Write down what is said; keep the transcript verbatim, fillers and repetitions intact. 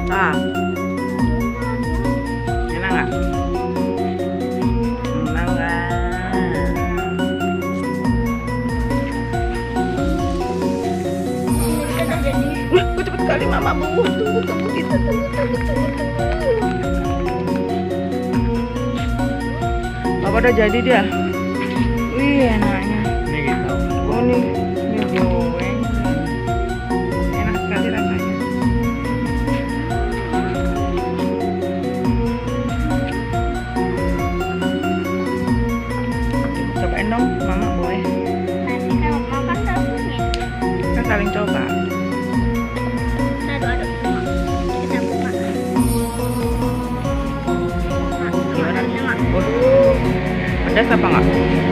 Ah. Enak nggak? Enak nggak? Wah, kok cepet kali, Mama. Tunggu, tunggu, tunggu, kita tunggu, tunggu, tunggu, tunggu. Apa udah jadi dia? Wih, enaknya. Ini gitu. Oh, nih. Ini goreng. Enak sekali rasanya. Cobain dong, Mama boleh. Nanti kalau makan tak punya. Kita saling coba. Kita aduk-aduk semua. Kita buka. Nah, gimana? Waduh, pedas apa nggak?